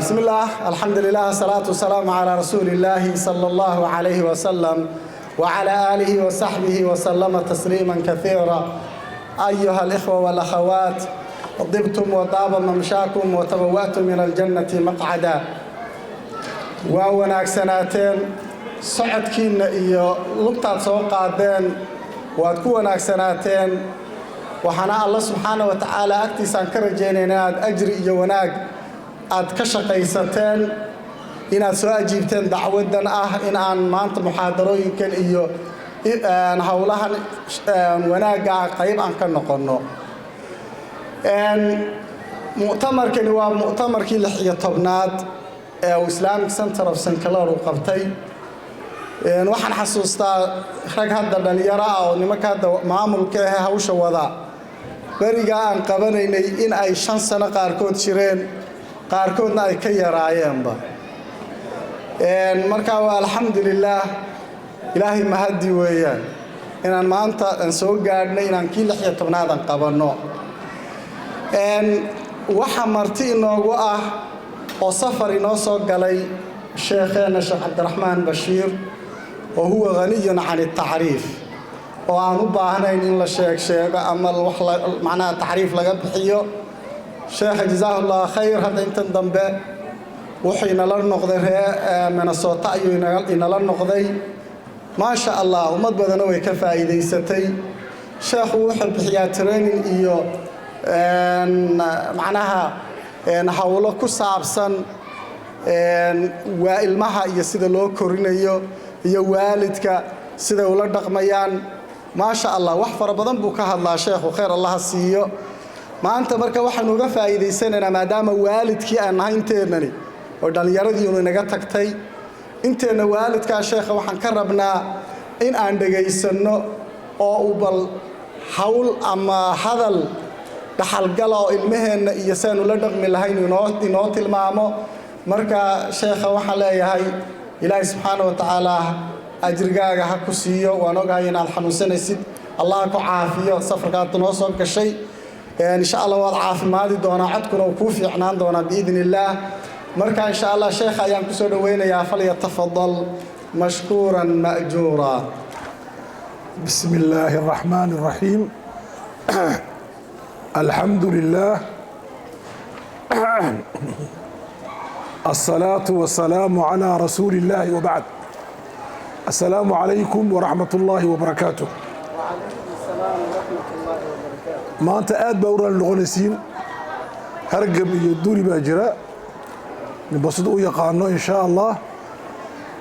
بسم الله، الحمد لله، الصلاة والسلام على رسول الله صلى الله عليه وسلم وعلى آله وصحبه وسلم تسليما كثيرا. أيها الإخوة والأخوات، طبتم وطاب ممشاكم وتبوأتم من الجنة مقعدا. Waa wanaagsanaateen socodkiinna iyo lugtaad soo qaadeen, waad ku wanaagsanaateen. Waxaana Alla subxaana wa tacaala agtiisaan ka rajaynayna inaad ajri iyo wanaag aad ka shaqaysateen, inaad soo ajiibteen dacwaddan ah in aan maanta muxaadarooyinkan iyo howlahan wanaagga ah qayb aan ka noqonno. Mu'tamarkani waa mu'tamarkii 16aad ee uu Islamic Center of St. Cloud uu qabtay. Waxaan xasuustaa rag hadda dhalinyaro ah oo nimanka hadda maamulka ahe hawsha wada, berigaa aan qabanaynay in ay 5 sano qaarkood jireen, qaarkoodna ay ka yaraayeenba. Markaa waa alxamdulilaah, Ilaahay mahaddi weeyaan inaan maanta aan soo gaadhnay inaan kii 16aad aan qabanno. Waxa marti inoogu ah oo safar inoo soo galay sheekheenna Sheekh Cabdiraxmaan Bashiir, oo huwa ghaniyun can itacriif, oo aan u baahnayn in la sheeg sheego ama wax macnaha tacriif laga bixiyo. Sheekha, jazaahu Llah khayr, hadda intan dambe wuxuu inala noqday ree Minnesota ayuu inala noqday. Maasha Allah, ummad badana way ka faa'iidaysatay. Sheekhu wuxuu bixiyaa training iyo macnaha howlo ku saabsan waa ilmaha iyo sida loo korinayo iyo waalidka siday ula dhaqmayaan. Maasha Allah, wax fara badan buu ka hadlaa sheekhu, khayr Allaha siiyo. Maanta marka waxaynu uga faa'iidaysanaynaa, maadaama waalidkii aan nahay inteennani oo dhallinyaradiinu inaga tagtay, inteenna waalidkaa sheekha waxaan ka rabnaa in aan dhegaysanno oo uu bal hawl ama hadal dhaxalgala oo ilmaheenna iyo siaanu la dhaqmi lahayn inoo tilmaamo. Marka sheekha waxaan leeyahay, Ilaahay subxaana wa tacaala ajrigaaga ha ku siiyo. Waan ogahay inaad xanuunsanaysid, Allah ku caafiyo. Safarkaad noo soo gashay, insha Allah waad caafimaadi doonaa, codkuna uu kuu fiicnaan doonaa biidn illaah. Marka insha Allah sheekha ayaan kusoo dhoweynayaa. Falyatafadal mashkuuran ma'juura. بسم الله الرحمن الرحيم، الحمد لله، الصلاة والسلام على رسول الله، وبعد، السلام عليكم ورحمة الله وبركاته. Maanta aad baa u raali noqonaysiin, hargab iyo duri baa jira, ninba sida u yaqaano insha Allah,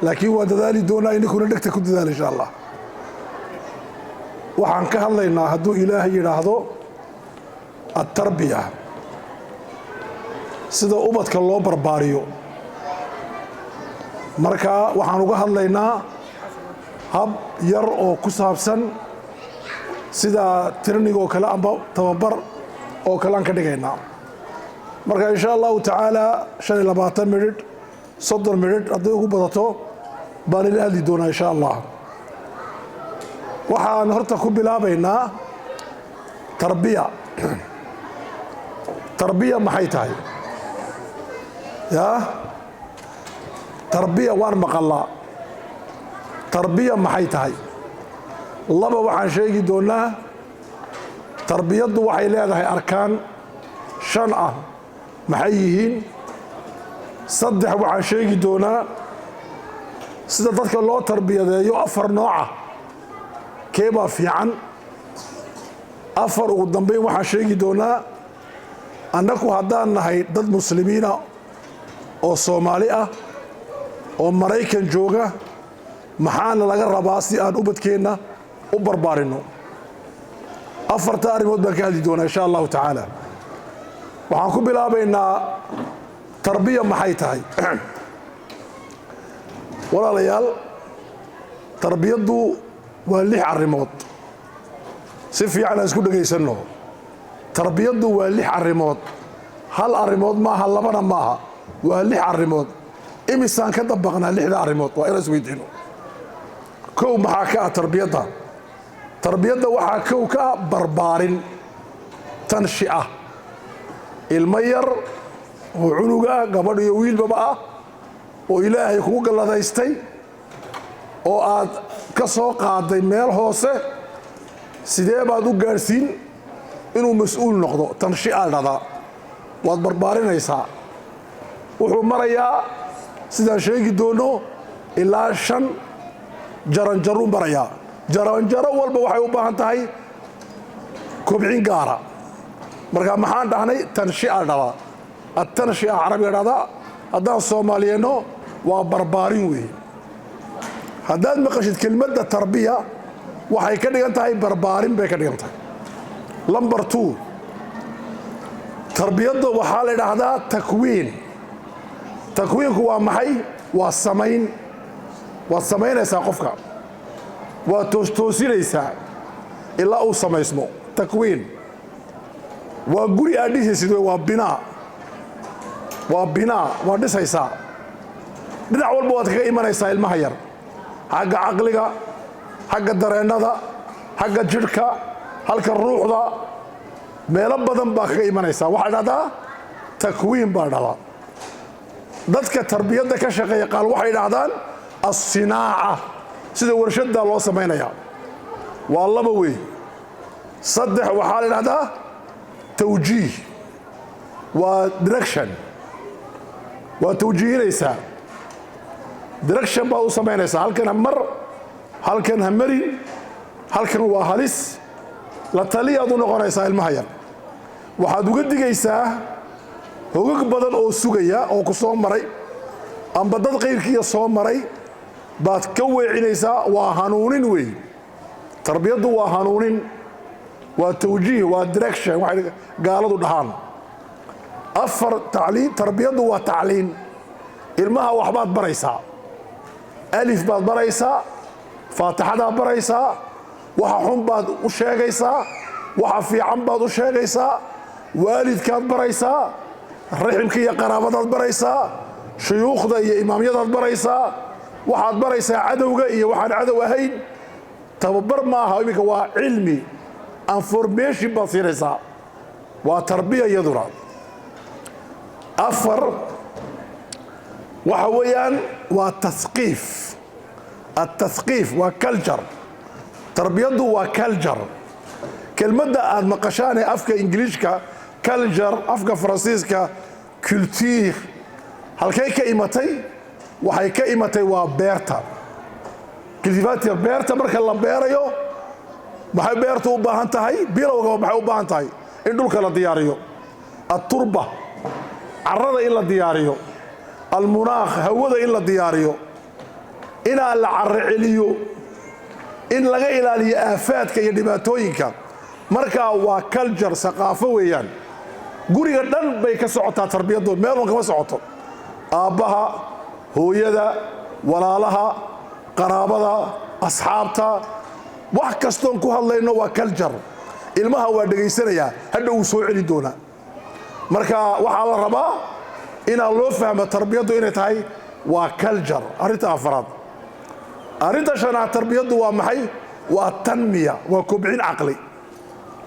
laakiin waa dadaali doonaa, ininkuna dhegta ku dadaala insha Allah. Waxaan ka hadlaynaa, hadduu Ilaahay yidhaahdo, atarbiya, sida ubadka loo barbaariyo. Marka waxaan uga hadlaynaa hab yar oo ku saabsan sida training oo kale amba tababar oo kale aan ka dhigaynaa. Marka insha Allahu tacaala 25 midhidh, 30 midhidh hadday ugu badato baan ila hadli doonaa insha Allah. Waxaan horta ku bilaabaynaa tarbiya. Tarbiya maxay tahay? Ya tarbiya waan maqalaa, tarbiya maxay tahay? Laba, waxaan sheegi doonaa tarbiyaddu waxay leedahay arkaan shan ah, maxay yihiin? Saddex, waxaan sheegi doonaa sida dadka loo tarbiyadeeyo afar nooca, keebaa fiican? Afar, ugu dambayn waxaan sheegi doonaa annaku haddaan nahay dad Muslimiina oo Soomaali ah oo Maraykan jooga, maxaana laga rabaa si aan ubadkeenna u barbaarinno? Afarta arrimood baan ka hadli doonaa insha Allahu tacaala. Waxaan ku bilaabaynaa tarbiya maxay tahay. Walaalayaal, tarbiyaddu waa lix arrimood. Si fiican aan isku dhegaysanno. Tarbiyaddu waa lix arrimood. Hal arrimood maaha, labana maaha, waa lix arrimood. Imisaan ka dabaqnaa lixda arrimood? Waa inaan isweydiino. Kow, maxaa ka ah tarbiyadda? Tarbiyadda waxaa kow ka ah barbaarin, tanshi'a. Ilmo yar Oo cunuga ah, gabadh iyo wiilbaba ah, oo Ilaahay kugu galladaystay, oo aad ka soo qaaday meel hoose, sidee baad u gaadhsiin inuu mas-uul noqdo? Tanshi'a dhada, waad barbaarinaysaa. Wuxuu marayaa, sidaan sheegi doono, ilaa shan jaranjaruu marayaa. Jaranjaro walba waxay u baahan tahay kobcin gaara. Marka maxaan dhahnay? Tanshi'a dhada, attanshi'a carabiga dhahdaa. Haddaan soomaaliyeenno, waa barbaarin weeye. Haddaad maqashid kelmadda tarbiya, waxay ka dhigan tahay barbaarin bay ka dhigan tahay. Number 2, tarbiyadda waxaa la idhaahdaa takwiin. Takwiinku waa maxay? Waa samayn. Waad samaynaysaa qofka, waad toostoosinaysaa ilaa uu samaysmo. Takwiin waa guri aad dhisaysid wey. Waa binaa, waa binaa, waad dhisaysaa. Dhinac walba waad kaga imanaysaa ilmaha yar: xagga caqliga, xagga dareennada, xagga jidhka, halka ruuxda, meelo badan baa kaga imanaysaa. Waxaa dhahdaa takwiin baa dhahdaa. Dadka tarbiyadda ka shaqeeya qaal waxay dhahdaan assinaaca, sida warshadda loo samaynayaa. Waa laba wey. Saddex, waxaa la idhahdaa tawjiih, waa direction. Waa tawjiihinaysaa, direction baad u samaynaysaa: halkan ha mar, halkan ha marin, halkan waa halis. La taliyaad u noqonaysaa ilmaha yar. Waxaad uga digaysaa hogag badan oo sugaya oo ku soo maray amba dad qayrkiiya soo maray baad ka weecinaysaa. Waa hanuunin weey. Tarbiyaddu waa hanuunin, waa tawjiih, waa direction, waxay gaaladu dhahaan. Afar, tacliin. Tarbiyaddu waa tacliin. Ilmaha waxbaad baraysaa, alif baad baraysaa, faatixadaad baraysaa, waxa xun baad u sheegaysaa, waxa fiican baad u sheegaysaa, waalidkaad baraysaa, raximka iyo qaraabadaad baraysaa, shuyuukhda iyo imaamyadaad baraysaa. Waxaad baraysaa cadowga iyo waxaan cadow ahayn. Tababar maaha iminka, waa cilmi, information baad siinaysaa. Waa tarbiya iyaduna. Afar, waxa weeyaan waa tathqiif. Attathqiif waa culture. Tarbiyaddu waa culture. Kelmadda aad maqashaanee afka Ingiliishka culture, afka Faransiiska culture, halkay ka imatay? Waxay ka imatay waa beerta, cultivator. Beerta marka la beerayo, maxay beertu u baahan tahay? Bilowgaba maxay u baahan tahay? In dhulka la diyaariyo, atturba, carrada in la diyaariyo, almunaakh, hawada in la diyaariyo, inaa la carro celiyo, in laga ilaaliyo aafaadka iyo dhibaatooyinka. Markaa waa culture, saqaafo weeyaan. Guriga dhan bay ka socotaa tarbiyaddu, meelun kama socoto. Aabbaha, hooyada, walaalaha, qaraabada, asxaabta, wax kastoon ku hadlayno waa culture. Ilmaha waa dhegaysanayaa, hadha wuu soo celin doonaa. Marka waxaa la rabaa inaan loo fahmo tarbiyaddu inay tahay waa culture. Arrinta afaraad. Arrinta shanaad, tarbiyaddu waa maxay? Waa tanmiya, waa kobcin caqli.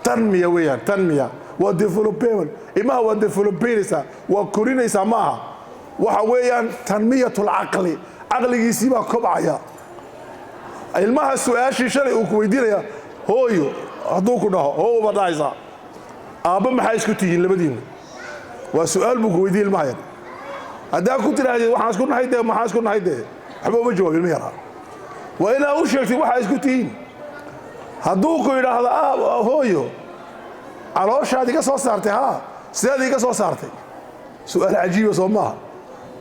Tanmiya weeyaan. Tanmiya waa development. Ilmaha waa developenaysaa, waa korinaysaa. Ma aha, waxa weeyaan tanmiyatulcaqli. Caqligiisii baa kobcaya ilmaha. Su-aashii shalay uu ku weydiinaya, "Hooyo," hadduu ku dhaho, "Hoo," baad dhahaysaa. "Aabba maxaa isku tihiin labadiinna?" Waa su-aal buu ku weydiiye ilmaha yar. Haddaa ku tidhaahdid, "Waxaan isku nahay dee, maxaan isku nahay dee?" waxba uma jawaab ilma yaraa. Waa inaa u sheegtid waxaa isku tihiin. Hadduu ku yidhaahdo, "Hooyo, calooshaad iga soo saartay?" "Haa." "Sideed iga soo saartay?" Su-aal cajiiba soo maaha?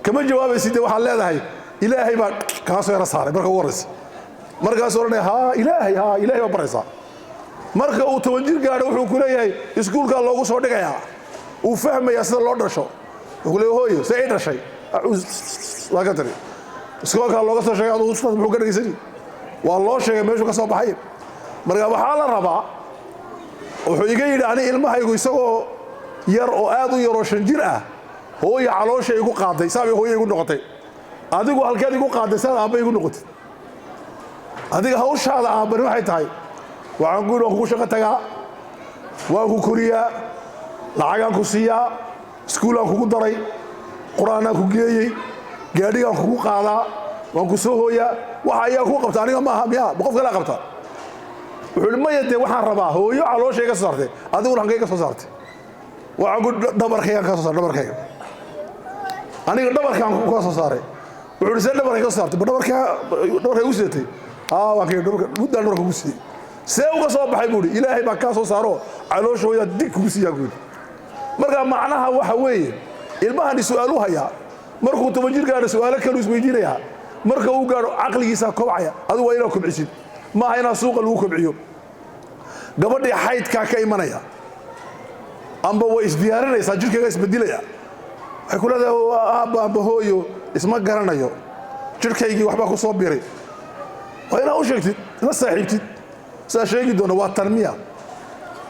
Kama jawaabaysid. Dee waxaad leedahay, "Ilaahay baa kaa soo yara saaray." Marka ugu horraysa markaasuu odhanaya, "Haa, Ilaahay, haa, Ilaahay baa baraysaa." Marka uu 10 jir gaadho, wuxuu ku leeyahay, iskuulkaa loogu soo dhigayaa, uu fahmayaa sida loo dhasho. Wuxuu ku leeyahay, "Hooyo, see ii dhashay?" Waa ka tiri, iskoolkaa looga soo sheegay. Aduu ustaad muxuu ka dhegaysani? Waa loo sheegay meeshuu ka soo baxay. Marka waxaa la rabaa, wuxuu iga yidhi, "Ani ilmahaygu isagoo yar oo aad u yaroo 5 jir ah, hooya caloosha igu qaaday, saabay hooya igu noqotay. Adigu halkeed igu qaaday saad aabba igu noqotay? Adiga hawshaada aabbani waxay tahay?" Waxaan ku yidhi, "Waan kugu shaqo tagaa, waan ku koriyaa, lacagaan ku siiyaa." Iskuulaan kugu daray, qur-aanaan ku geeyey, gaadhigaan kugu qaadaa, waan ku soo hooyaa. Waxa ayaa kuu qabta? Aniga maaha miyaa? Ma qof kalaa qabta? Wuxuu ihi, maya, dee waxaan rabaa hooyo calooshay ka soo saartay, adiguna hankay ka soo saartay? Waxaan ku dhabarkaygaan ka soo saaray, dhabarkayga, aniga dhabarkaan ka soo saaray. Wuxuu ihi, see dhabarkay ka soo saartay? Ma dhabarkaa dhabarkay ugu sidatay? Haa, waan kay dhabarka muddaan dhabarka ugu siiyey. See uga soo baxay buu ihi. Ilaahay baa kaa soo saaro, caloosha hooyaa dig kugu siiyaa buu yidhi. Marka macnaha waxa weeye, ilmahani su'aalu hayaa. Markuu 10 jir gaadho, su'aalo kalu isweydiinayaa. Marka uu gaadho, caqligiisaa kobcaya. Adigu waa inaad kobcisid, maaha inaad suuqa lagu kobciyo. Gabadhii xaydkaa ka imanaya amba way isdiyaarinaysaa, jidhkeega isbedilaya. Waxay ku leedahay, aabba amba hooyo, isma garanayo, jidhkaygii waxbaa ku soo biray. Waa inaad u sheegtid, la saaxiibtid. Sidaa sheegi doona waa tanmiya.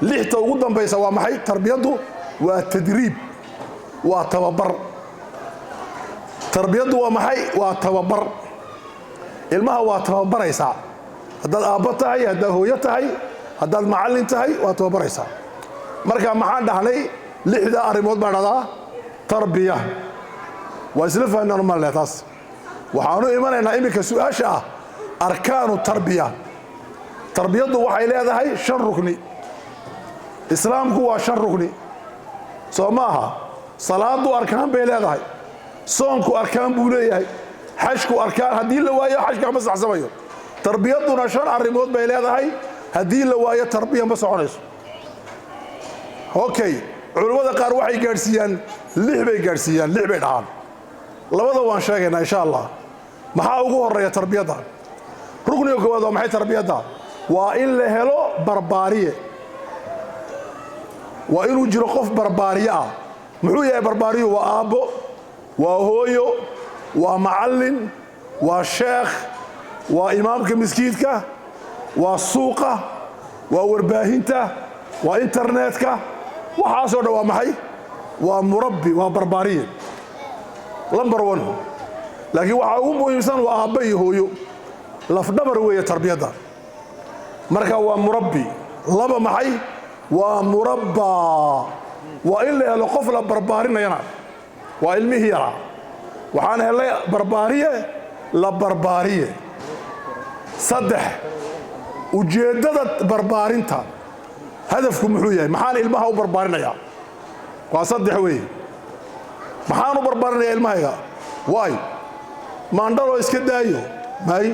Lixta ugu dambaysa waa maxay? Tarbiyaddu waa tadriib, waa tababar. Tarbiyaddu waa maxay? Waa tababar. Ilmaha waa tababaraysaa. Haddaad aabbo tahay, haddaad hooyo tahay, haddaad macallin tahay, waa tababaraysaa. Marka maxaan dhahnay? Lixdaa arrimood baan dhahdaa tarbiya. Waa isla fahnaan malle taas. Waxaanu imanaynaa iminka su-aasha ah arkaanu tarbiya. Tarbiyaddu waxay leedahay shan rukni. Islaamku waa shan rukni, soo ma aha? Salaaddu arkaan bay leedahay, soonku arkaan buu leeyahay, xajku arkaan, haddii la waayo xajka ma saxsamayo. Tarbiyadduna shan arrimood bay leedahay. Haddii la waayo, tarbiya ma soconayso. Okay, culummada qaar waxay gaadhsiiyaan lix bay gaadhsiiyaan, lix bay dhahaan. Labada waan sheegaynaa, insha Allah. Maxaa ugu horreeya tarbiyadda? Rukniga koowaad waa maxay tarbiyadda? Waa in la helo barbaariye, waa inuu jiro qof barbaariye ah. Muxuu yahay barbaariyu? Waa aabbo, waa hooyo, waa macallin, waa sheekh, waa imaamka miskiidka, waa suuqa, waa warbaahinta, waa internetka. Waxaasoo dhan waa maxay? Waa murabbi, waa barbaariye, number one. Laakiin waxaa ugu muhiimsan waa aabbo iyo hooyo, lafdhabar weeye tarbiyadda. Marka waa murabbi. Laba maxay? Waa murabbaa. Waa in la helo qof la barbaarinayana, waa ilmihii yaraa. Waxaan helay barbaariye, la barbaariye. Saddex, ujeeddada barbaarinta. Hadafku muxuu yahay? Maxaan ilmaha u barbaarinayaa? Waa saddex weeye. Maxaan u barbaarinayaa ilmahayga? Waay maandhaloo iska daayo may,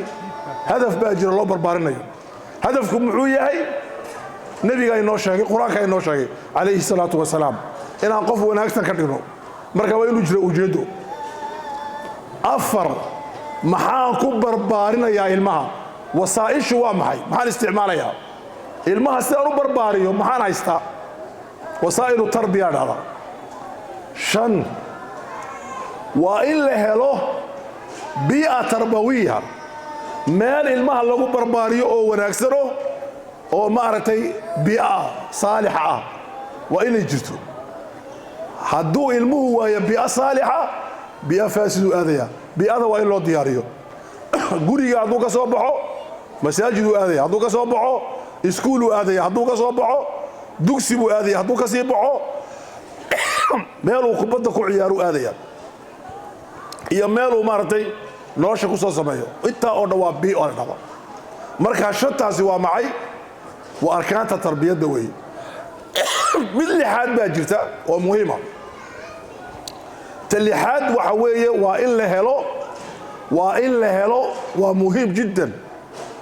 hadaf baa jira loo barbaarinayo. Hadafku muxuu yahay? Nebigaa inoo sheegay, qur-aankaa inoo sheegay, calayhi salaatu wasalaam, inaan qof wanaagsan ka dhigno. Marka waa inuu jiro ujeeddo. Afar, maxaan ku barbaarinayaa ilmaha? Wasaa'ishu waa maxay? Maxaan isticmaalayaa ilmaha sidaan u barbaariyo? Maxaan haystaa? Wasaa'ilu tarbiya dhahda. Shan, waa in la helo bii'a tarbawiya, meel ilmaha lagu barbaariyo oo wanaagsano, oo maaragtay bii'a saalixa ah waa inay jirto. Hadduu ilmuhu waayo bii'a saalixa, bii'a faasiduu aadaya. Bii'ada waa in loo diyaariyo. Guriga hadduu ka soo baxo, masaajiduu aadaya. Hadduu ka soo baxo, iskuuluu aadaya. Hadduu ka soo baxo, dugsi buu aadaya. Hadduu ka sii baxo, meeluu kubadda ku ciyaaruu aadaya iyo meeluu maaragtay nolosha ku soo sameeyo. Intaa oo dhan waa bii'o la dhahdo. Marka shantaasi waa maxay? Waa arkaanta tarbiyadda weeye. Mid lixaad baa jirta oo muhiima. Ta lixaad waxa weeye waa in la helo, waa in la helo, waa muhiim jiddan,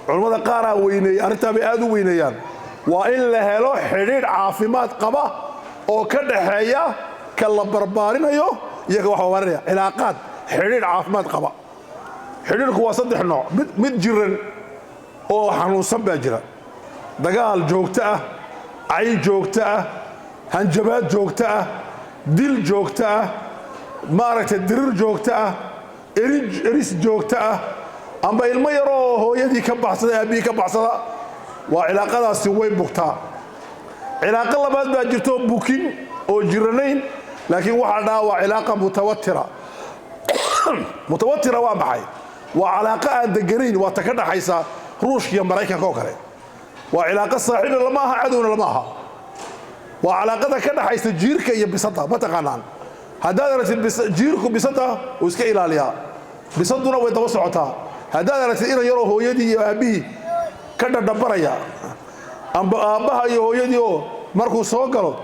culammada qaaraa weyneeyey arrintaa, bay aad u weyneeyaan. Waa in la helo xidhiidh caafimaad qaba oo ka dhaxeeya ka la barbaarinayo iyo ka wax barbaarinaya. Cilaaqaad, xidhiidh caafimaad qaba. Xidhiidhku waa saddex nooc. Mid jiran oo xanuunsan baa jira: dagaal joogto ah, cay joogto ah, hanjabaad joogto ah, dil joogto ah, maaragtay, dirir joogto ah, eris joogto ah, amba ilmo yaroo hooyadii ka baxsada, aabbihii ka baxsada. Waa cilaaqadaasi way bugtaa. Cilaaqo labaad baa jirto, bukin oo jiranayn, laakiin waxaa dhaha waa cilaaqa mutawatira. Mutawatira waa maxay? Waa calaaqo aan deganayn. Waa ta ka dhaxaysa Ruushka iyo Maraykanka oo kale. Waa cilaaqo saaxiibna lama aha, cadowna lama aha. Waa calaaqada ka dhaxaysa jiirka iyo bisada, ma taqaanaan? Haddaad aragtid jiirku bisadda wuu iska ilaaliyaa, bisaduna way daba socotaa. Haddaad aragtid inan yaroo hooyadii iyo aabbihii ka dhadhabaraya, amba aabbaha iyo hooyadii oo markuu soo galo,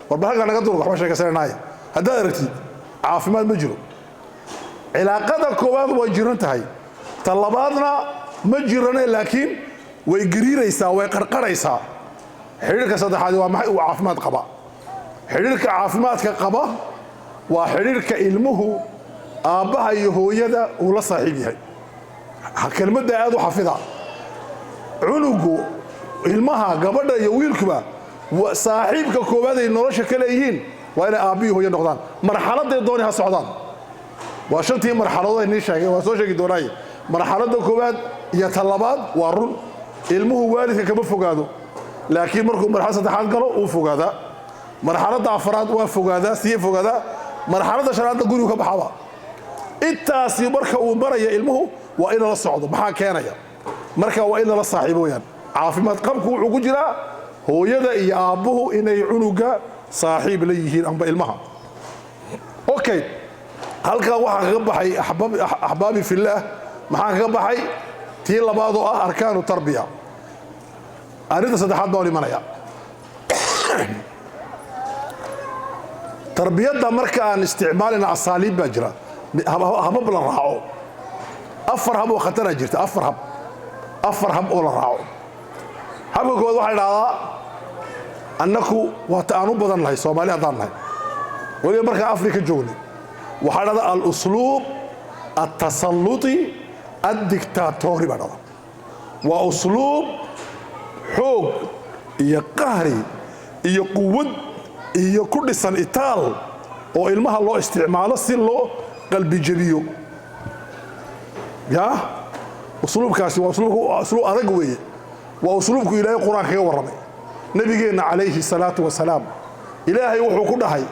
"Warba halkaa naga durug, waxba sheekaysananaaya," haddaad aragtid, caafimaad ma jiro. Cilaaqada koowaad way jiran tahay, ta labaadna ma jirane, laakiin way gariiraysaa, way qarqarhaysaa. Xidhiirka saddexaadi waa maxay? Uu caafimaad qaba. Xidhiirka caafimaadka qaba waa xidhiirka ilmuhu aabbaha iyo hooyada uu la saaxiib yahay. Kelmadda aad u xafida. Cunugu, ilmaha gabadha iyo wiilkuba, saaxiibka koowaad ay nolosha ka leeyihiin waa inay aabbihi hooyo noqdaan, marxaladay dooni ha socdaan. Waa shantii marxaladood ay nii sheegay, waa soo sheegi doonaaye. Marxaladda koowaad iyo ta labaad waa run, ilmuhu waalidka kama fogaado, laakiin markuu marxalad saddexaad galo wuu fogaadaa. Marxaladda afraad waa fogaadaa, sii fogaadaa. Marxaladda shanaadna gurigu ka baxaba. Intaasi marka uu maraya ilmuhu waa in lala socdo. Maxaa keenaya marka? Waa in lala saaxiibo weyaan. Caafimaad qabku wuxuu ku jiraa hooyada iyo aabbuhu inay cunuga saaxiib la yihiin, amba ilmaha. Okay, halkan waxaa kaga baxay, axbaabi fillaah, maxaa kaga baxay? Tii labaad oo ah arkaanu tarbiya. Arrinta saddexaad baan imanaya. Tarbiyadda marka aan isticmaalina, asaaliib baa jira, habab la raaco. Afar hab oo khatara jirta, afar hab, afar hab oo la raaco. Habka koowaad waxaa idhahdaa, annaku waa ta aan u badan nahay Soomaali haddaan nahay, weliba markaan Afrika joognay, waxaa dhahdaa al-usluub altasalluti addictatori baa dhahdaa. Waa usluub xoog iyo qahri iyo quwad iyo ku dhisan itaal oo ilmaha loo isticmaalo si loo qalbi jebiyo. Ya usluubkaasi waa usluub adag weeye. Waa usluubku Ilaahay Qur-aan kaga warramay. Nabigeenna calayhi salaatu wasalaam Ilaahay wuxuu ku dhahay: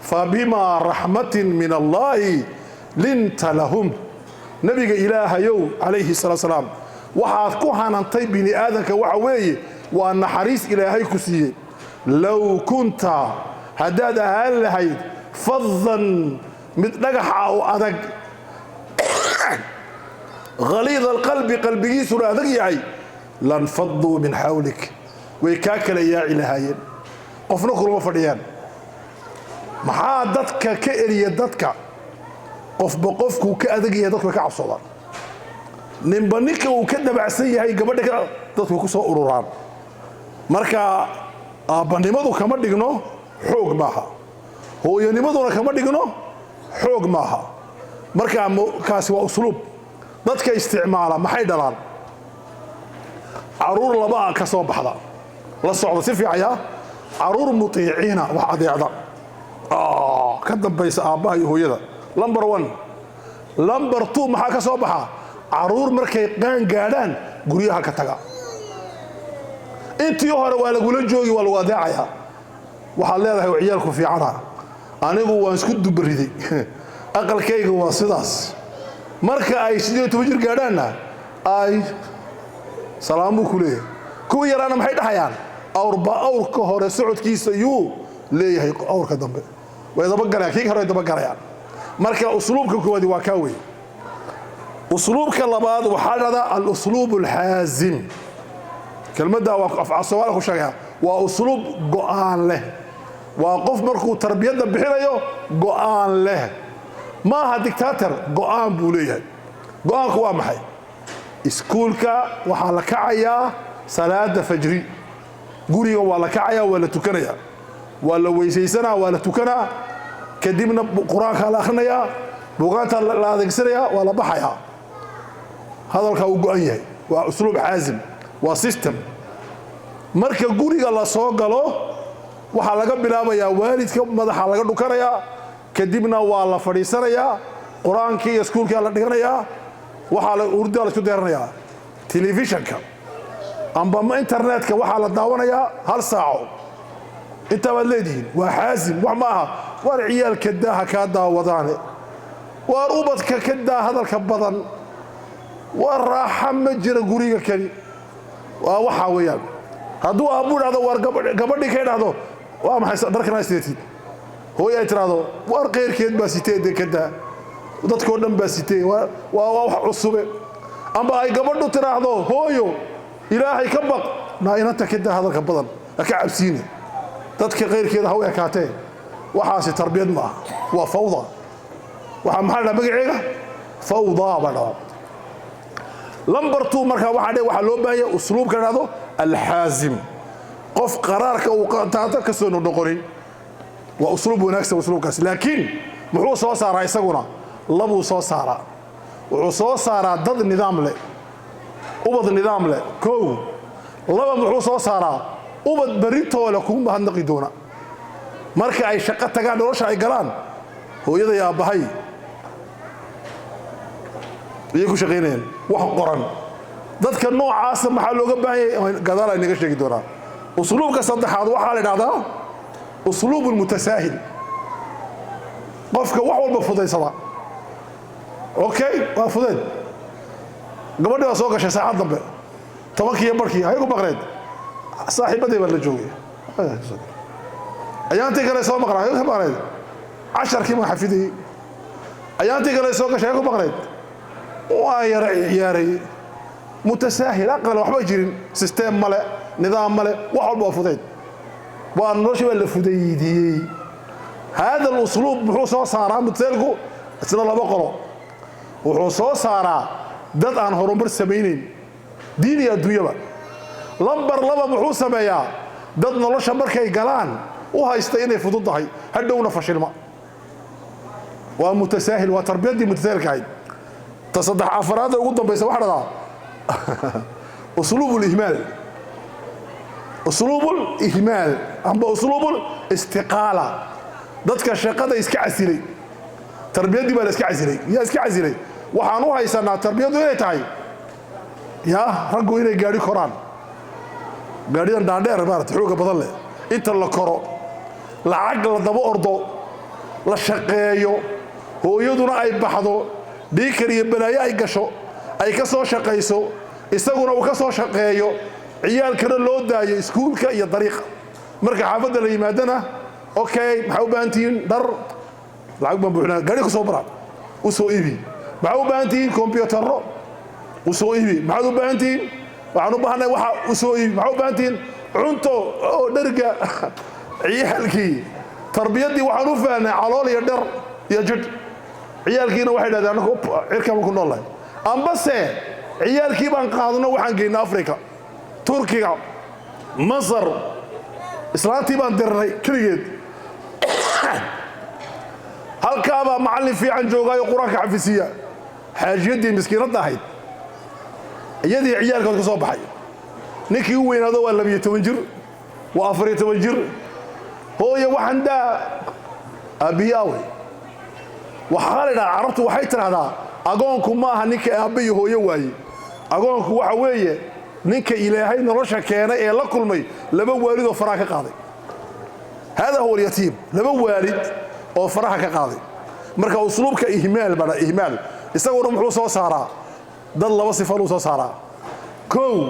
"Fabimaa raxmatin min Allaahi linta lahum." Nebiga Ilaahayow calayhi salaatu salaam, waxaad ku hanantay bini aadanka waxa weeye waa naxariis Ilaahay ku siiyey. Low kunta, haddaad ahaan lahayd, fadan, mid dhagax ah oo adag, ghaliida alqalbi, qalbigiisuna adag yahay, lanfaduu min xawlik, way kaa kala yaaci lahaayeen, qofna kulama fadhiyaan. Maxaa dadka ka eriya dadka? Qofba qofkuu ka adag yahay dadku way ka cabsoodaan. Ninba ninka uu ka dabacsan yahay, gabadha, dadku ku soo ururaan. Marka aabbanimadu kama dhigno xoog maaha, hooyanimaduna kama dhigno xoog maaha. Marka kaasi waa usluub. Dadka isticmaala maxay dhalaan? Caruur labaa ka soo baxda. La socda si fiicaya: caruur mutiiciina, wax adeecda, ka dambaysa aabbaha iyo hooyada, number one. Number two, maxaa ka soo baxa? Caruur markay qaan gaadhaan guryaha ka taga. Intii hore waa lagula joogi, waa lagu adeecayaa, waxaad leedahay ciyaalku fiicana, anigu waan isku dubariday, aqalkayga waa sidaas. Marka ay 18 jir gaadhaanna ay salaam buu ku leeyahay. Kuwii yaraana maxay dhahayaan? Awrba awrka hore socodkiisa yuu leeyahay, awrka dambe way dabagalayaan, kii hore way dabagalayaan. Marka usluubka koowaadi waa kaa wey. Usluubka labaad waxaa dhahdaa al-usluub alxaazim. Kelmadda waa Soomaaliya ku sheegaya. Waa usluub go'aan leh. Waa qof markuu tarbiyadda bixinayo go'aan leh, ma aha dictator, go'aan buu leeyahay. Go'aanku waa maxay? Iskuulka waxaa la kacayaa salaada fajri, guriga waa la kacayaa, waa la tukanayaa, waa la weysaysanaa, waa la tukanaa, kadibna qur-aankaa la akhrinayaa, buugaantaa la adeegsanayaa, waa la baxayaa. Hadalkaa uu go'an yahay. Waa usluub xaasim, waa system. Marka guriga la soo galo waxaa laga bilaabayaa waalidka madaxa laga dhukanayaa, kadibna waa la fadhiisanayaa, qur-aankii iyo iskuulkaa la dhiganayaa, waxaa la urdaa la isku deeranayaa. Telefishanka amba internetka waxaa la daawanayaa hal saaco. Intaa baad leedihiin. Waa xaasim. Wax ma aha waar ciyaalka daaha kaa daawadaane, waar ubadka ka daa hadalka badan, waa raaxa ma jira guriga kani. Waa waxaa weeyaan hadduu aabbu dhahdo, waar gabadhii kay dhahdo, "Waa maxay dharkan haysteetid?" Hooyo ay tiraahdo, "Waar, qeyrkeed baa sitee, dee kadaa, dadkoo dhan baa sitee, waa wax cusube." Amba ay gabadhu tiraahdo, "Hooyo, Ilaahay ka baq, naa inanta kadaa, hadalka badan ha ka cabsiine, dadka qeyrkeeda ha u ekaatee." Waxaasi tarbiyad ma aha, waa fawda. Waxaa maxaa la dhaha magaceega? Fawda baa dhahaa. Number two, markaa waxaa dhe waxaa loo baahan yahay usluubka la dhahdo alxaazim, qof qaraarka uu taata ka soo noqonin. Waa usluub wanaagsan usluubkaas, laakiin muxuu soo saaraa? Isaguna labuu soo saaraa. Wuxuu soo saaraa dad nidaam leh, ubad nidaam leh, kow. Laba, muxuu soo saaraa? Ubad beritoole kugu mahadnaqi doona marka ay shaqo tagaan, nolosha ay galaan. Hooyaday, aabbahay iyay ku shaqaynayaan wax qoran. Dadka noocaasa maxaa looga baahan yahay? Gadaal ay naga sheegi doonaa. Usluubka saddexaad waxaa la idhahdaa usluub mutasaahil, qofka wax walba fudaysada. Okay, waa fudeed. Gabadhii baa soo gashay saacad dambe, 10-kii iyo barkii. Hay ku maqneed? Saaxiibaday baa la joogay. Ayaantii kale soo maqnaa, hay ka maqneed? Casharkii baan xafidayey. Ayaantii kale soo gashay, hay ku maqneed? Waa yara ciyaaray. Mutasaahil, aqal waxba jirin, system male, nidaam male, wax walba waa fudeyd, waa noloshii baa la fudaydiyey. Hada alusluub muxuu soo saaraa, mutasaahilku? Isna laba qolo wuxuu soo saaraa: dad aan horumar samaynayn diin iyo adduunyaba. Lambar laba, muxuu sameeyaa? Dad nolosha markay galaan u haysta inay fudud tahay, hadhowna fashilma. Waa mutasaahil, waa tarbiyaddii mutasaahilka ahayd. Ta saddex, afaraadda ugu dambaysa waxaa dhahdaa usluub lihmaal, usluub lihmaal amba usluub istiqaala, dadka shaqada iska casilay. Tarbiyaddii baa la iska casilay. Yaa iska casilay? Waxaan u haysanaa tarbiyaddu inay tahay yaa raggu inay gaadhi koraan, gaadhidan dhaadheer maarata, xooga badan leh, inta la koro, lacag la daba ordo, la shaqeeyo, hooyaduna ay baxdo, dhiikar iyo balaayo ay gasho, ay ka soo shaqayso, isaguna uu ka soo shaqeeyo, ciyaalkana loo daayo iskuulka iyo dariiqa. Marka xaafadda la yimaadana, okay, maxaa u baahan tihiin? Dhar, lacag baan buuxinaa, gaari ku soo bara, u soo iibi. Maxaa u baahan tihiin? Kombiyuutarro, u soo iibi. Maxaad u baahan tihiin? Waxaan u baahanay waxa, u soo iibi. Maxaa u baahan tihiin? Cunto oo dherga. Ciyaalkii tarbiyaddii waxaan u fahnay calool iyo dher iyo jidh. Ciyaalkiina waxay dhahdeen, "Anagu cirkaan ku nool nahay." Ambase ciyaalkii baan qaadno, waxaan geynay Africa, Turkiga, Masar. Islaantii baan dirnay keligeed. Halkaabaa macallin fiican joogaayo Qur-aanka xafisiiya. Xaajiyaddii miskiinadda ahayd iyadii ciyaalkood ka soo baxay, ninkii u weynaado waa 12 jir, waa 14 jir. "Hooye, waxaan daa." Aabbihii aawey? Waxaa la idhaha, carabtu waxay tidhahdaa, agoonku maaha ninka aabba iyo hooyo waaye. Agoonku waxa weeye ninka Ilaahay nolosha keenay ee la kulmay laba waalid oo faraha ka qaaday. Hada huwa alyatiim, laba waalid oo faraha ka qaaday. Marka usluubka ihmaal baa ihmaal, isaguna muxuu soo saaraa? Dad laba sifaluu soo saaraa. Kow,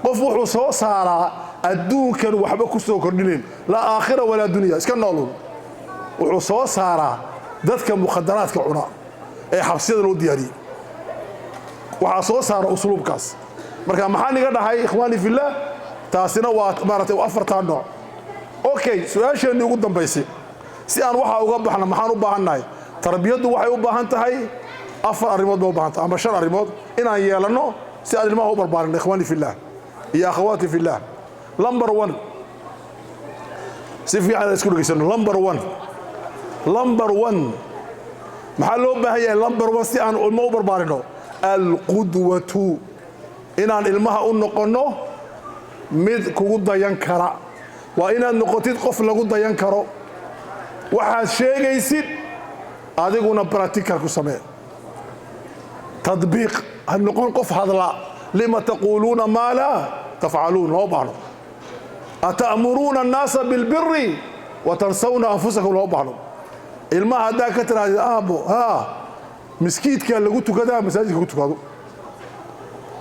qof wuxuu soo saaraa adduunkan waxba ku soo kordhinayn, laa aakhira walaa dunya, iska noolun. Wuxuu soo saaraa dadka mukhadaraadka cuna ee xabsiyada loo diyaariyey. Waxaa soo saara usluubkaas. Marka maxaan iga dhahay, ikhwaani fillaah? Taasina waa maaragtay afartaa nooc. Okay, su-aasheennii ugu dambaysay, si aan waxaa uga baxno, maxaan u baahan nahay? Tarbiyaddu waxay u baahan tahay afar arrimood bay u baahan tahay, ama shan arrimood inaan yeelanno si aan ilmaha u barbaarin. Ikhwaani fillaah iyo akhawaati fillaah, number one, si fiican aan isku dhegaysano. Number one, number one, maxaa loo baahan yahay? Number one, si aan ilmo u barbaarino, alqudwatu, inaan ilmaha u noqonno mid kugu dayan kara. Waa inaad noqotid qof lagu dayan karo. Waxaad sheegaysid adiguna practical ku samee, tadbiiq. Ha noqon qof hadla. Lima taquuluuna maa laa tafcaluun? Loo baahno. Ata'muruuna annaasa bilbiri wa tansawna anfusakum? Loo baahno. Ilmaha haddaa ka tirahdid, "Aabbo, haa, miskiidkaa lagu tukadaa," masaajidka ku tukado.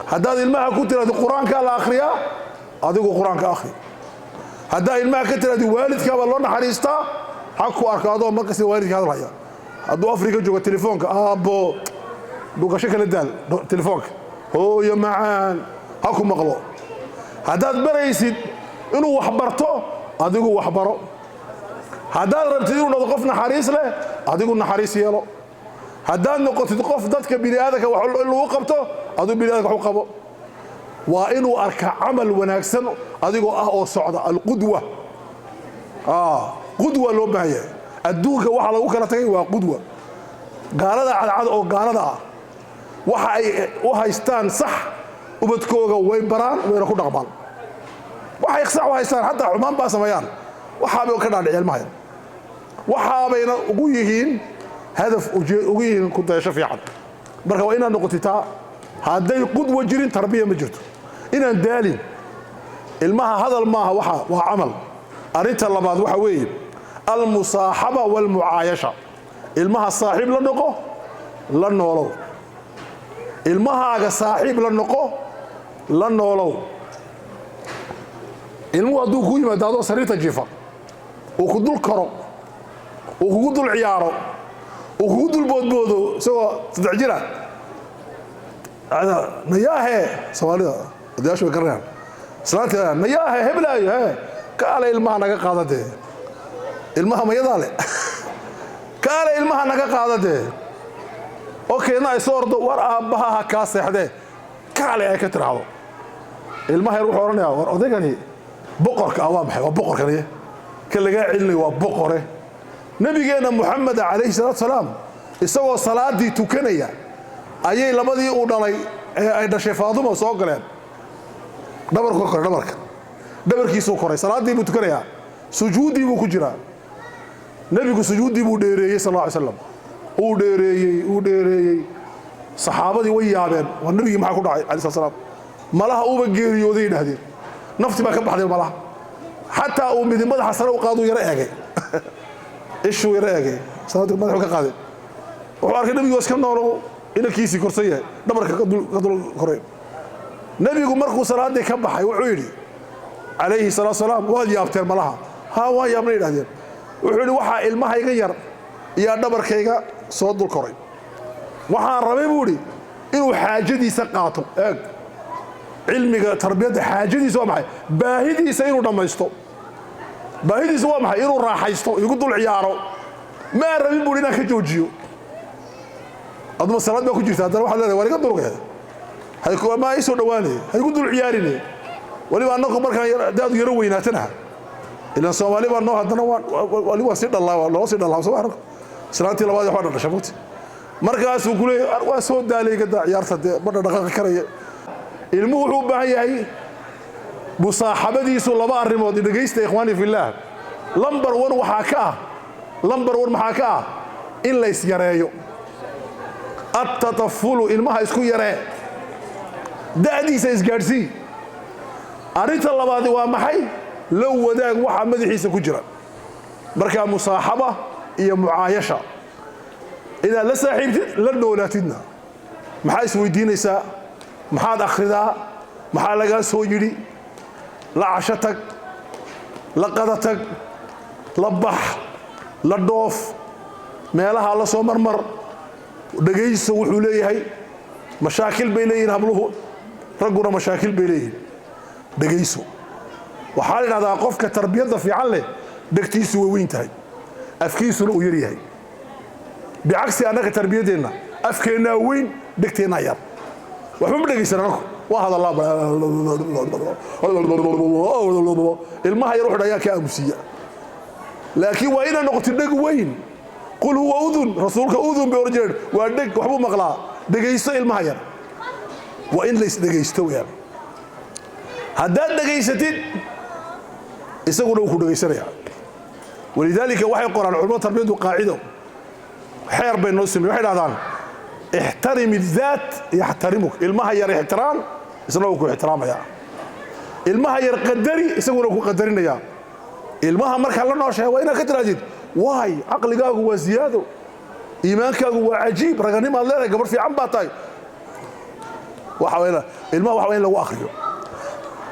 Haddaad ilmaha ku tirahdid, "Qur-aankaa la akhriyaa," adigu Qur-aanka akhri. Haddaa ilmaha ka tirahdid, "Waalidkaabaa loo naxariistaa," Ha ku arko adoo markasta waalidka hadalhaya. Hadduu Afrika joogo, telefoonka aabbo, dhugasho kala daal, telefoonka hooyo macaan ha ku maqlo. Haddaad baraysid inuu wax barto, adigu wax baro. Haddaad rabtid inuu noqdo qof naxariis leh, adigu naxariis yeelo. Haddaad noqotid qof dadka bini aadamka wax in lagu qabto, adigu bini aadamka wax u qabo. Waa inuu arka camal wanaagsan adigoo ah oo socda. Alqudwa, qudwa loo baahan yahay. Adduunka waxa lagu kala tagay waa qudwa. Gaalada cadcad oo gaalada ah waxa ay u haystaan sax, ubadkooga way baraan, wayna ku dhaqmaan. Waxay sax u haystaan, xataa xumaan baa sameeyaan, waxaabay ka dhaadhiciyeen ilmaha yar, waxaabayna ugu yihiin hadaf, ugu yihiin ku dayasho fiican. Marka waa inaad noqotid taa. Hadday qudwa jirin, tarbiya ma jirto. Inaan daalin ilmaha hadal maaha, waxa waa camal. Arrinta labaad waxa weeye almusaaxaba walmucaayasha. Ilmaha saaxiib la noqo, la noolow. Ilmahaaga saaxiib la noqo, la noolow. Ilmuhu hadduu ku yimaado adoo sariirta jiifa, uu ku dul koro, uu kugu dul ciyaaro, uu kugu dul boodboodo isagoo 3 jira, nayaahe, Soomaalida odayaashu way garanayaan islaanta, nayaahe heblaayo, he kaale ilmaha naga qaada dee, ilmaha mayadaa le, kaale ilmaha naga qaada dee. Oo keedna ay soo ordo, war aabbaha ha kaa seexdee, kaale ay ka tiraahdo. Ilmaha yar wuxuu odhanayaa, war odaygani boqorka ah waa maxay? Waa boqorkani ka lagaa celinayo, waa boqore. Nabigeenna Muxamed calayhi salaatu salaam isagoo salaadii tukanaya ayay labadii uu dhalay ee ay dhashay Faaduma soo galeen. Dhabarku koray, dhabarka, dhabarkiisuu koray. Salaaddii buu tukanayaa, sujuuddii buu ku jiraa. Nebigu sujuuddii buu dheereeyey sal alla alay slam, uu dheereeyey, uu dheereeyey. Saxaabadii way yaabeen. War nebigii maxaa ku dhacay alai slat slam? Malaha uuba geeriyooday yidhahdeen, nafti baa ka baxday malaha. Xataa uu midi madaxa sare u qaaduu yaro eegay, ishuu yaro eegay, salaadii madaxu ka qaaday. Wuxuu arkay nebigu iska noolo, inankiisii korsan yahay, dhabarka ka dul koray. Nebigu markuu salaaddii ka baxay wuxuu yidhi calayhi salaatu salaam, waad yaabteen malaha? Haa, waan yaabnay yidhahdeen. Wuxuu yidhi, waxaa ilmahayga yar iyaa dhabarkayga soo dul koray. Waxaan rabay buu idhi inuu xaajadiisa qaato. Eeg cilmiga tarbiyadda, xaajadiisa waa maxay? Baahidiisa inuu dhammaysto. Baahidiisa waa maxay? Inuu raaxaysto, igu dul ciyaaro. Maa rabin buu inaan ka joojiyo. Aduma salaad baa ku jirta, haddana waxaad leedahay, war iga durge, maa ii soo dhowaanay, ha igu dul ciyaarine. Weliba annagu markaan daadu yaro weynaatana, ilan Soomaali baa noo, haddana wali waa sii dhallaa, waa loo sii dhallaa soo arko. Islaantii labaad waxbaa dhadhasha mugti, markaasuu ku leeyahay, waa soo daalay, gadaa ciyaarta dee, ma dhaqaaqi karaya. Ilmuhu wuxuu u baahan yahay musaaxabadiisu laba arrimood. Dhegaysta ikhwaani fillaah. Number one waxaa ka ah, number one maxaa ka ah? In la isyareeyo, attatafulu. Ilmaha isku yaree, da'diisa isgaadhsii. Arrinta labaadi waa maxay? La wadaag waxa madaxiisa ku jira. Markaa musaaxaba iyo mucaayasha, inaad la saaxiibtid, la noolaatidna. Maxaa isweydiinaysaa? Maxaad akhridaa? Maxaa lagaa soo yidhi? La casho tag, la qada tag, la bax, la dhoof, meelaha la soo marmar, dhegayso wuxuu leeyahay. Mashaakil bay leeyihin habluhu, ragguna mashaakil bay leeyihin. Dhegayso. Waxaa la idhahdaa qofka tarbiyadda fiican leh dhegtiisu way weyn tahay, afkiisuna uu yar yahay. Bicagsi annaga tarbiyaddeenna, afkeennaa weyn, dhegteennaa yar, waxba ma dhegaysan. Anaku waa hadallaa. Ilmaha yar wuxuu ayaa ka aamusiiya. Laakiin waa inaad noqotid dheg weyn. Qul huwa udun, rasuulka udun bay oran jireen, waa dheg, waxbuu maqlaa. Dhegayso ilmaha yar. Waa in la isdhegaysto weyaan. Haddaad dhegaysatid, isaguna wuu ku dhegaysanaya. Walidaalika waxay qoraan culamada tarbiyaddu qaacido, xeer bay noo sameyen. Waxay dhahdaan, ixtarim idaat yaxtarimuk. Ilmaha yar ixtiraam, isna wuu ku ixtiraamaya. Ilmaha yar qadari, isaguna ku qadarinaya. Ilmaha markaa la nooshahay waa inaad ka tirahdid, waay caqligaagu waa ziyaado, iimaankaagu waa cajiib, raganimaad leedahay, gabar fiican baa tahay. Ilmaha waxa waa in lagu akhriyo.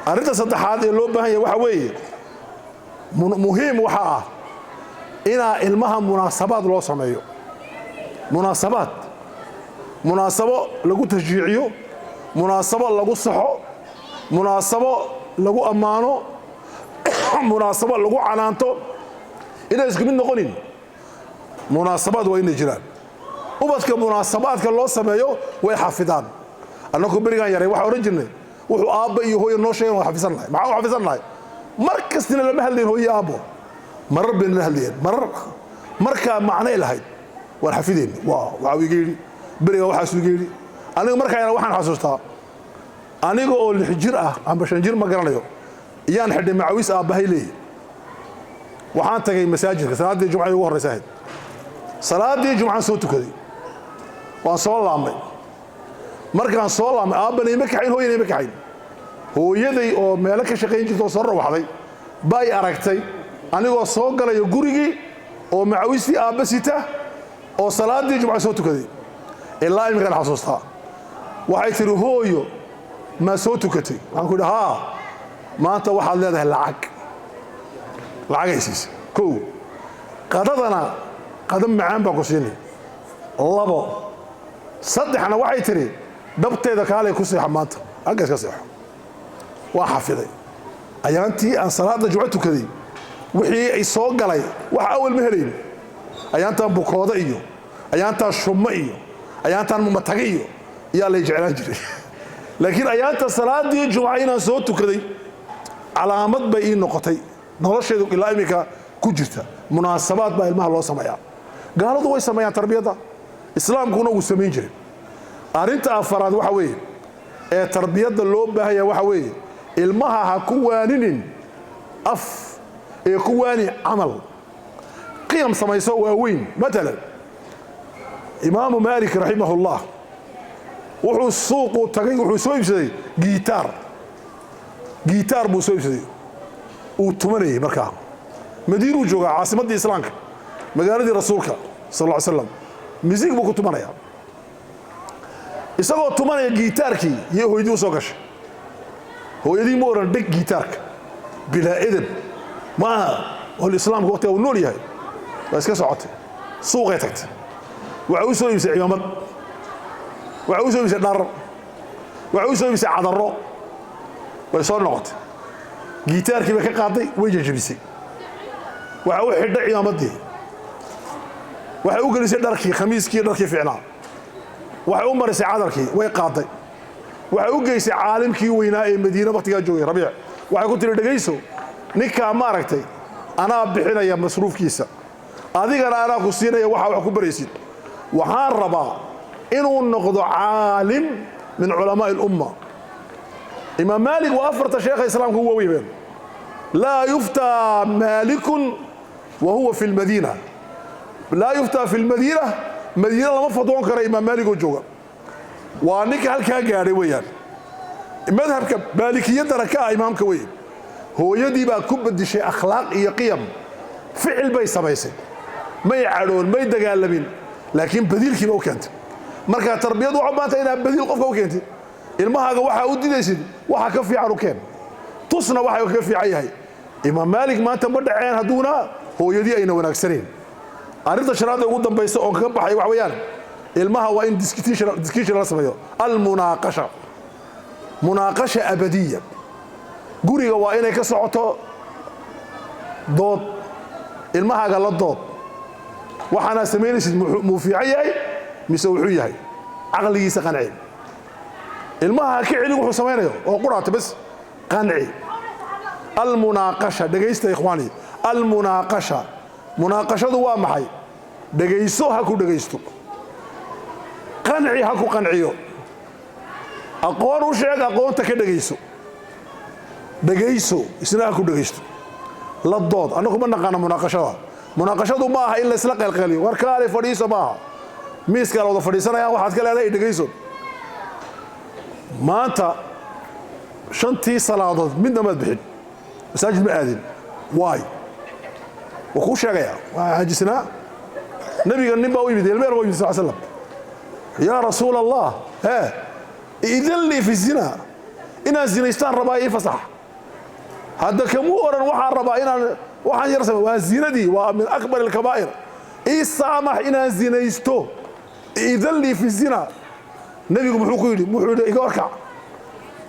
Arrinta saddexaad ee loo baahan yahay waxa weeye muhiim waxa ah Inaa ilmaha munaasabaad loo sameeyo, munaasabaad, munaasabo lagu tashjiiciyo, munaasabo lagu saxo, munaasabo lagu ammaano, munaasabo lagu canaanto, inay isku mid noqonin. Munaasabaad waa inay jiraan. Ubadka munaasabaadka loo sameeyo way xafidaan. Annagu berigaan yaray waxaa odhan jirnay, wuxuu aabba iyo hooyo noo sheegan waa xafisan lahay. Maxaa u xafisan lahay? Mar kastina lama hadlayn hooyo aabbo, marar bayna la hadlayeen, marar markaa macnay lahayd waan xafidayna. Waa waxaa iga yidhi beriga, waxaasuu iga yidhi. Aniga markaa yara waxaan xasuustaa, aniga oo 6 jir ah amba 5 jir, ma garanayo, iyaan xidhay macawis aabbahay leeyi. Waxaan tagay masaajidka, salaaddii jumcada ugu horraysa ahayd. Salaaddii jumcaan soo tukaday, waan soo laabmay. Markaan soo laabmay, aabbana ima kaxayn, hooyana ima kaxayn. Hooyaday oo meelo ka shaqayn jirta oo soo rawaxday bay aragtay anigoo soo galayo gurigii oo macawistii aabba sita oo salaaddii jumca soo tukaday. Ilaa iminkaan xasuustaa. Waxay tidhi, "Hooyo, maa soo tukatay?" Waxaan ku idhi, "Haa." "Maanta waxaad leedahay lacag." Lacagay siisay. Kow, qadadana qado macaan baan ku siinay. Labo, saddexna waxay tidhi, "Dhabteeda kaalay ku seexo maanta, halka iska seexo." Waa xafiday ayaantii aan salaadda jumco tukaday wixii ay soo galay. Wax awal ma helayn. Ayaantaan bukooda iyo ayaantaan shummo iyo ayaantaan mumataga iyo iyaa lay jeclaan jiray, laakiin ayaanta salaaddii jumca inaan soo tukaday calaamad bay ii noqotay nolosheedu ilaa iminka ku jirta. Munaasabaad baa ilmaha loo sameeyaa. Gaaladu way sameeyaan tarbiyadda, islaamkuna wuu samayn jiray. Arrinta afaraad waxa weeye ee tarbiyadda loo baahanya waxa weeye, ilmaha ha ku waaninin af ee ku waani camal. Qiyam samayso waaweyn. Matalan, Imaamu Maalik raximahullah wuxuu suuqu tagay, wuxuu soo iibsaday giitaar. Giitaar buu soo iibsaday, uu tumanayay. Markaa Madiinuu joogaa, caasimaddii islaamka, magaaladii rasuulka sal lla slam. Music buu ku tumanayaa. Isagoo tumanaya giitaarkii iyo hooyadii u soo gashay. Hooyadii ma oran, "Dhig giitaarka, bilaa edeb maaha." Hol islaamka waqtiga uu nool yahay. Waa iska socotay, suuqay tagtay. Waxa u soo iibsay cimaamad, waxa u soo iibsay dhar, waxa u soo iibsay cadarro. Way soo noqotay, giitaarkii bay ka qaaday, way jajabisay. Waxa u xidhay cimaamaddii, waxay u gelisay dharkii, khamiiskii, dharkii fiicnaa. Waxay u marisay cadarkii, way qaaday, waxay u geysay caalimkii weynaa ee Madiine waqtigaa joogay, Rabiic. Waxay ku tiri, "Dhegayso, ninkaa ma aragtay? Anaa bixinaya masruufkiisa, adigana anaa ku siinaya waxaa wax ku baraysid. Waxaan rabaa inuu noqdo caalim min culamaa'i alumma." Imaam Maalik waa afarta sheekha islaamka ugu waaweyn. Laa yuftaa Maalikun wa huwa fi lmadiina, laa yuftaa fi lmadiina. Madiina lama fadwoon karo imaam Maalik oo jooga. Waa ninka halkaa gaadhay weeyaan, madhabka maalikiyaddana ka ah imaamka wey. Hooyadii baa ku bedishay akhlaaq iyo qiyam. Ficil bay samaysay, may cadhoon, may dagaalamin, laakiin badiilkiiba u keentay. Marka tarbiyadu waxaa u baahantay inaad badiil qofka u keentid. Ilmahaaga waxaa u didaysid, waxa ka fiican u keen, tusna waxa kaga fiican yahay. Imaam Maalik maanta ma dhaceen hadduuna hooyadii ayna wanaagsanayn. Arrinta shanaad ee ugu dambaysa oon kaga baxay waxa weeyaan, ilmaha waa in discussion la sameeyo, almunaaqasha, munaaqasha abadiya. Guriga waa inay ka socoto dood. Ilmahaaga la dood: waxaanaa samaynaysid muu fiican yahay mise wuxuu yahay? Caqligiisa qanci. Ilmaha ha ka celin wuxuu samaynayo oo quraata, bas qanci. Almunaaqasha, dhegaysta ikhwaani, almunaaqasha. Munaaqashadu waa maxay? Dhegayso, ha ku dhegaysto. Qanci, ha ku qanciyo. Aqoon u sheeg, aqoonta ka dhegayso. Dhegayso, isna ha ku dhegaysto. La dood. Annagu ma naqaano munaaqashada. Munaaqashadu ma aha in laysla qeylqeyliyo, war kaale fadhiiso maaha. Miiskaa la wada fadhiisanaya, waxaad ka leedahay, dhegayso. Maanta shantii salaadood midna maad bixin, masaajid ma aadin, waay? Waa kuu sheegayaa, waa caajisnaa. Nabiga nin baa u yimid, ilmeer baa u yimid sal slam. "Yaa rasuul Allah, hee idan lii fi zina, inaan zinaystaan rabaa, ii fasax." Hadda kamuu odhan waxaan rabaa inaan Waxaan yar samay waa zinadii, waa min akbar alkabaa'ir. Ii saamax inaan zinaysto, idan lii fi zina. Nebigu muxuu ku yidhi? Wuxuu yidhi iga horkac.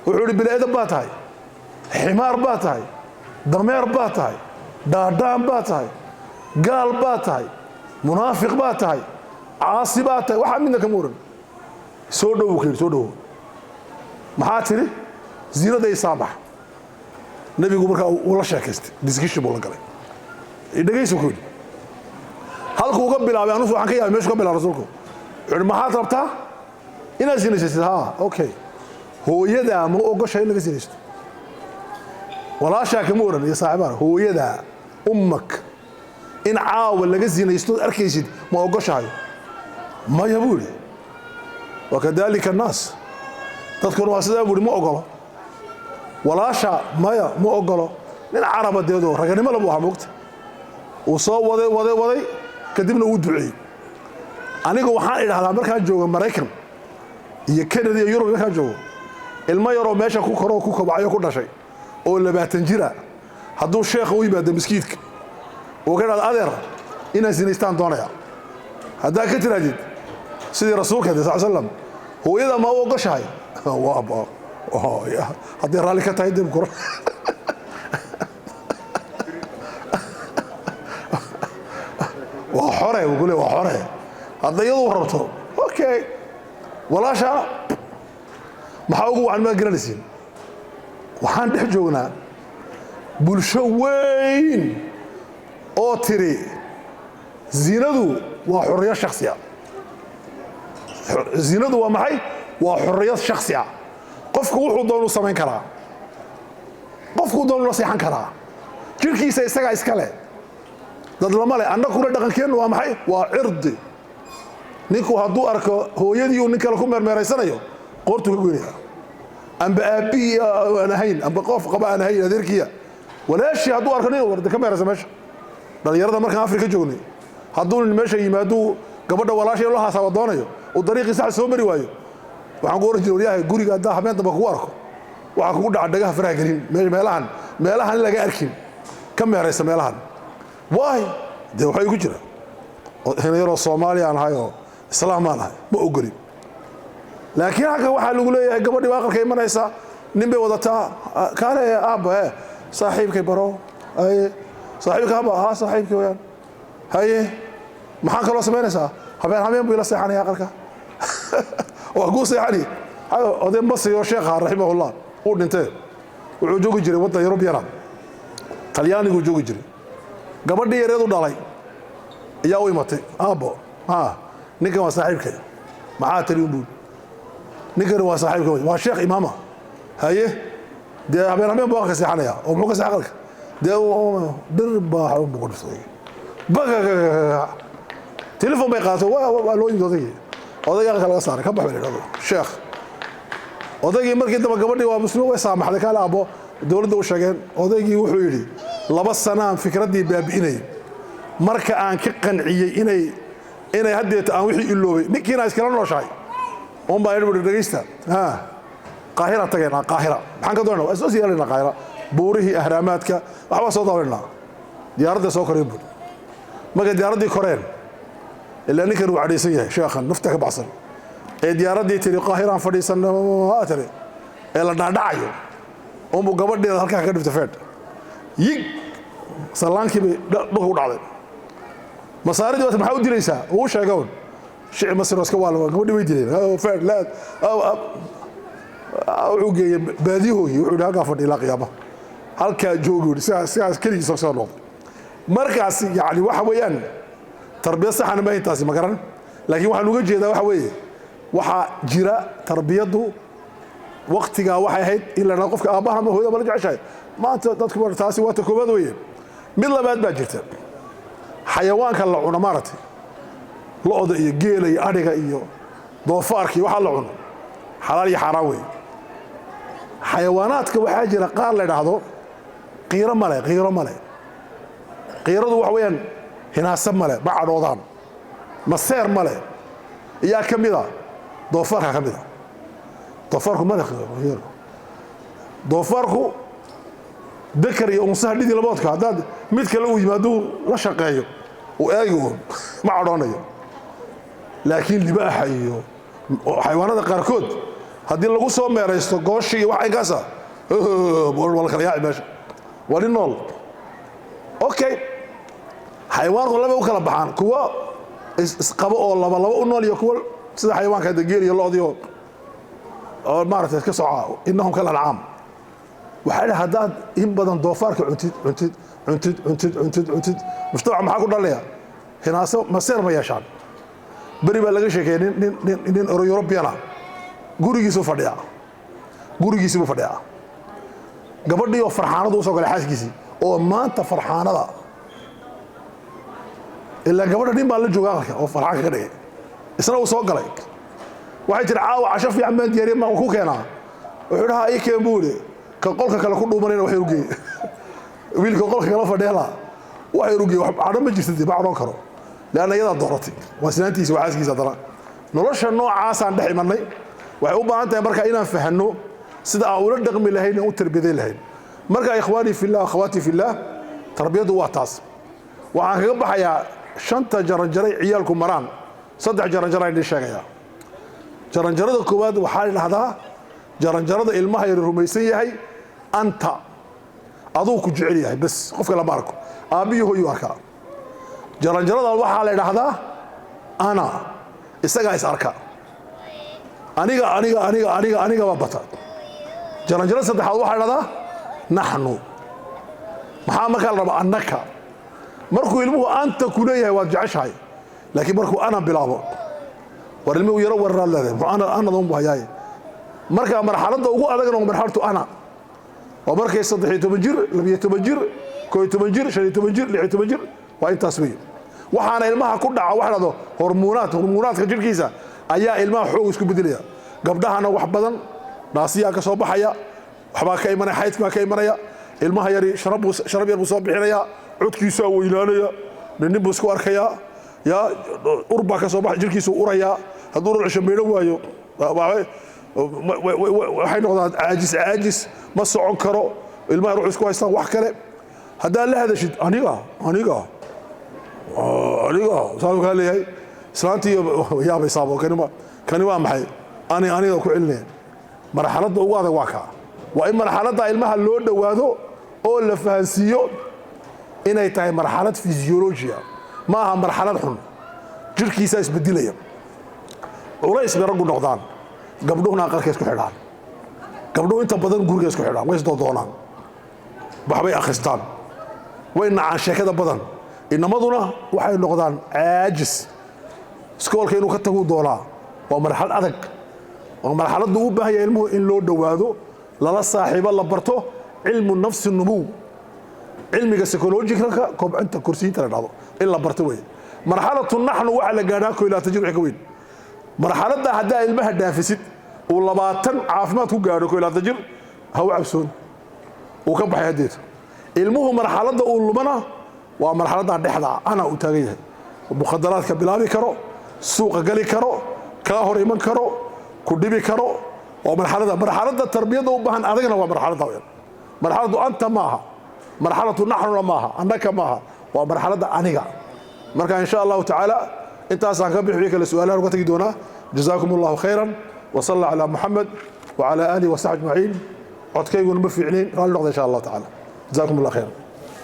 Wuxuu yidhi bini aadam baa tahay, ximaar baa tahay, dameer baa tahay, dhaadhaan baa tahay, gaal baa tahay, munaafiq baa tahay, caasi baa tahay, waxaa midna kama oran. Soo dhow buu ku yidhi, soo dhowo. Maxaa tidhi? Zinada ii saamax. Nebigu markaa uu la sheekaystay, discussion buu la galay. Dhegaysu ku yidhi, halkuu uga bilaabay anusu waxaan ka yaabay meeshu ka bilaabay. Rasuulku wuxuu yidhi maxaad rabtaa? Inaad zinaysatid? Haa, okay. Hooyadaa ma ogosha in laga zinaysto? Walaashaa kama oran iyo saaxiibaan. Hooyadaa, ummak, in caawa laga zinaysto arkaysid ma ogoshahay? Maya buu yidhi. Wakadalika annaas, dadkuna waa sidaa buu yidhi, ma ogolo. Walaasha maya, ma ogolo. Nin caraba deedoo raganimo labu ahaa moogta. Uu soo waday waday waday, kadibna uu duceeyey. Anigu waxaan idhahdaa markaan joogo Maraykan iyo Canada iyo Yurub, markaan joogo, ilmo yaroo meesha ku koroo ku kobcayo ku dhashay oo 20 jira hadduu sheekha u yimaado miskiidka uu ka dhahdo adeer inaan sinaystaan doonaya, haddaa ka tirahdid sidii rasuulka sal slam, hooyada ma u ogoshahay? Hadday raalli ka tahay dib kuro. Waa xore buu ku le, waa xore hadda iyadu rabto. Okay, walaashaana maxaa ugu wacan? Maa garanaysiin, waxaan dhex joognaa bulsho weyn oo tiri zinadu waa xorriyad shakhsi ah. Zinadu waa maxay? Waa xorriyad shakhsi ah. Qofku wuxuu doonu samayn karaa, qofkuu doonu la seexan karaa, jirhkiisa isagaa iska leh, dad lama leh. Annaguna dhaqankeennu waa maxay? Waa cirdi. Ninku hadduu arko hooyadii uu nin kale ku meermeeraysanayo, qoortuu ka goynaya, amba aabbihii aan ahayn, amba qof qaba aan ahayn, adeerkiya, walaashii hadduu arko nin warda ka meeraysa meesha. Dhalinyarada markaan Afrika joognay, hadduu nin meesha yimaaduu gabadha walaashay la haasaaba doonayo, uu dariiqii sax soo mari waayo, waxaan ku oran jiray waryahay, guriga haddaa habeen dambe kugu arko, waxaa kugu dhaca dhagaha faraha gelin, meelahan meelahan in laga arkin ka meeraysa meelahan. Waay dee waxay ku jira yaroo Soomaaliya aan ahay oo islaam aan ahay, ma ogolin. Laakiin halkan waxaa lagu leeyahay gabadhii baa aqalka imanaysa, nin bay wadataa, kaale aabba e saaxiibkay baro, haye saaxiibka haba ha saaxiibkii wayaan, haye maxaan kaloo samaynaysaa? Habeen habeen buu ila seexanaya aqalka, waa kuu seexani. Oday Masri oo sheekha raximahullah uu dhintay, wuxuu joogi jiray waddan Yurubiyana, Talyaaniguu joogi jiray. Gabadhii yareed u dhalay ayaa u imatay, aabbo ha ninkan waa saaxiibkay. Maxaa tiri unbuu? Ninkani waa saaxiibka, waa sheekh imaama. Haye dee habeen habeen buu aqalka seexanaya oo muxuu ka seex aqalka dee bir baa buu ku dhiftay, baga telefon bay qaato, waa loo yimid odaygii. Odaygii aqalka laga saaray, ka bax baa la yidhahdo sheekh. Odaygii markii dambe gabadhii waa muslimo, way saamaxday, kaale aabbo dowladda u sheegeen. Odaygii wuxuu yidhi 2 sanaan fikraddii baabi'inayay, marka aan ka qanciyey inay haddeeta aan wixii iloobay, ninkiina iskala nooshahay un baa yidhi dhegaysta, ha Qaahira tageenaa, Qaahira maxaan ka doonaa? Waa soo siyaalaynaa Qaahira, buurihii ahraamaadka waxbaa soo daawanaa. Diyaaradda soo koreen buuri. Markay diyaaraddii koreen, ilaa ninkan uu cadhaysan yahay sheekhan nafta ka baxsan, ee diyaaraddii tiri Qaahiraan fadhiisanna tiri ee la dhaadhacayo unbuu gabadheeda halkaa kaga dhifta feedh, yig sallaankii bay dhulka u dhacday. Masaaridii waata maxaa u dilaysaa? Uu sheega un shici Masri oo iska waalma, gabadhii bay dileen feedh laad. Wuxuu geeyey baadiyahoogii, wuxuu yidhi halkaa fadhi ilaa qiyaama, halkaa joogi yidhi, sidaas keligiis soo noqday. Markaas yacni waxa weeyaan tarbiyad saxana ma intaasi ma garan, laakiin waxaan uga jeedaa waxa weeye waxaa jira tarbiyaddu waqtigaa waxay ahayd in la dhahdo qofka aabbaha ama hooyada ma la jeceshahay. Maanta dadku taasi waa ta koowaad weeye. Mid labaad baa jirta, xayawaanka la cuno maaragtay, lo'da iyo geela iyo adhiga iyo doofaarka iyo waxaa la cuno xalaal iyo xaaraan weeye. Xayawaanaadka waxaa jira qaar la idhaahdo qiiro male, qiiro male. Qiiradu waxa weeyaan hinaasa male, ma cadhoodaan, maseer male. Iyaa ka mida doofaarka ka mida. Doofaarku male qiiro. Doofaarku Dakar iyo unsaha dhidi laboodka haddaad mid kale uu yimaado la shaqeeyo, uu eegi uun, ma cadhoonayo. Laakiin libaaxa iyo xayawaanada qaarkood haddii lagu soo meeraysto gooshi iyo wax aynkaasa, waa la kala yaaci meesha. Waa nin nool. Okay, xayawaanku laba u kala baxaan: kuwa isqabo oo laba laba u nool iyo kuwa sida xayawaanka hadda geel iyo lo'dii oo maaragtay iska soca. إنهم كالأنعام. Waxaa idhi haddaad in badan doofaarka cuntid, cuntid, cuntid, cuntid, cuntid, cuntid, mujtamaca maxaa ku dhalaya? Hinaaso, maseer ma yeeshaan. Beri baa laga sheekeeyey nin European-a gurigiisuu fadhiyaa, gurigiisii buu fadhiyaa. Gabadhii oo farxaanadu usoo galay, xaaskiisii oo maanta farxaanada, ilaa gabadha nin baa la jooga aqalka oo farxaanka ka dhigay, isna uu soo galay. Waxay tiri, "Caawa casho fiican baan diyaariyey, maan ku keenaa?" Wuxuu dhahaa, "Ii keen," buu yidhi. Ka qolka kale ku dhuumanayna wax yar u geey, wiilka qolka kala fadhiya wax yar u geey. Cadho ma jirta dee, ma cadhoon karo, leanna iyadaa dooratay, waa sinaantiisa, waa xaaskiisa. Haddana nolosha noocaasaan dhex imanay waxay u baahan tahay marka inaan fahanno sida aan ula dhaqmi lahayn, aan u tarbiyaday lahayn. Marka إخواني في الله، أخواتي في الله, tarbiyaddu waa taas. Waxaan kaga baxayaa shanta jaranjaray ciyaalku maraan, saddex jaranjara idin sheegayaa. Jaranjarada koowaad waxaa la dhahdaa jaranjarada ilmaha yar rumaysan yahay anta aduu ku jecel yahay bes, qofka lama arko, aabbihii hooyuu arkaa. Jaranjarada waxaa la dhahdaa ana, isagaa is arka, aniga, aniga, aniga, aniga, aniga baa bata. Jaranjarada saddexaad waxaa la dhahdaa naxnu. Maxaa markaa la rabaa? Annaka. Markuu ilmuhu anta ku leeyahay, waad jeceshahay, laakiin markuu ana bilaabo, war ilmuhu yaro wararaad leedahay, muxuu ana anadan bu hayaaye. Marka marxaladda ugu adagna waa marxalatu ana, waa markay 13 jir, 12 jir, 11 jir, 15 jir, 16 jir, waa intaas weeye. Waxaana ilmaha ku dhaca waxa dhahdo hormuunaad, hormuunaadka jidhkiisa ayaa ilmaha xoog isku bedelaya. Gabdhahana wax badan naasiyaa ka soo baxaya, waxbaa ka imanaya, xaydk baa ka imanaya. Ilmaha yari sharab yar buu soo bixinayaa, codkiisaa weynaanaya, nin buu isku arkayaa, yaa ur baa ka soo baxay, jirkiisu urayaa. Hadduu ur cisho meydho waayo, waxay noqdaan caajis, caajis, ma socon karo. Ilmaha ruux isku haystaan wax kale. Haddaad la hadashid, "Aniga, aniga, aniga," saasuu kaa leeyahay. Islaantii yaabaysaabo, kani waa maxay? Ani aniga ku celinaya. Marxaladda ugu adag waa kaa. Waa in marxaladda ilmaha loo dhowaado oo la fahansiiyo inay tahay marxalad physiologia, ma aha marxalad xun. Jirhkiisaa isbedelaya, culays bay raggu noqdaan, gabdhuhuna aqalka isku xidhaan. Gabdhuhu inta badan guriga isku xidhaan, way isdoodoonaan, waxbay akhristaan, way nacaan sheekada badan. Inamaduna waxay noqdaan caajis, iskoolka inuu ka taguu doonaa. Waa marxalad adag, waa marxaladdu u baahan yahay ilmuhu in loo dhowaado, lala saaxiibo, la barto cilmu nafsi numuw, cilmiga psychologicalka, kobcinta, korsiinta la dhahdo in la barto weye. Marxalatu naxnu waxaa la gaadhaa 21 jir wixii ka weyn. Marxaladda haddaa ilmaha dhaafisid, uu 20 caafimaad ku gaadho, 21 jir, ha u cabsoon, uu ka baxay haddeeto. Ilmuhu marxaladda uu lumana waa marxaladda dhexda, ana uu taagan yahay, mukhadaraadka bilaabi karo, suuqa gali karo, kaa hor iman karo, ku dhibi karo. Waa marxaladda tarbiyadda u baahan adagna waa marxaladda weyn. Marxaladu anta maaha, marxalatu naxnuna maaha, annaka maaha, waa marxaladda aniga. Marka insha Allahu tacaala intaasaan ka bixi kale su-aalahan uga tegi doonaa. جزاكم الله خيرا وصلى على محمد وعلى آله وصحبه أجمعين. Codkayguna ma fiicnayn, raalli noqda insha Allahu tacaala. جزاكم الله خيرا.